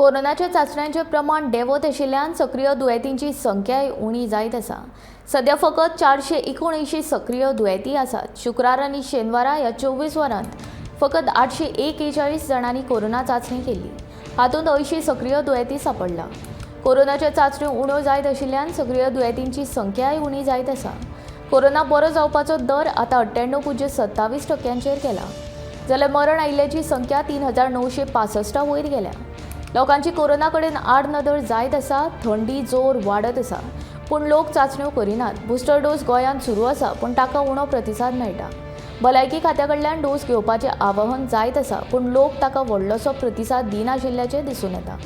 कोरोनाच्या चांचण्यांचें प्रमाण देंवत आशिल्ल्यान सक्रीय दुयेंतींची संख्याय उणी जायत आसा. सध्या फकत 479 सक्रीय दुयेंती आसात. शुक्रार आनी शेनवारा ह्या 24 वरांत फकत 841 जाणांनी कोरोना चांचणी केल्ली. हातूंत 80 सक्रीय दुयेंती सांपडला. कोरोनाच्यो चांचण्यो उण्यो जायत आशिल्ल्यान सक्रीय दुयेंतींची संख्याय उणी जायत आसा. कोरोना बरो जावपाचो दर आतां 98.27 टक्क्यांचेर गेला, जाल्यार मरण आयिल्ल्याची संख्या 3965 वयर गेल्या. लोकांची कोरोना कडेन आडनदर जायत आसा. थंडी जोर वाडत आसा, पूण लोक चांचण्यो करिनात. बुस्टर डोस गोंयांत सुरू आसा, पूण ताका उणो प्रतिसाद मेळटा. भलायकी खात्या कडल्यान डोस घेवपाचें आवाहन जायत आसा, पूण लोक ताका व्हडलोसो प्रतिसाद दिनाशिल्ल्याचें दिसून येता.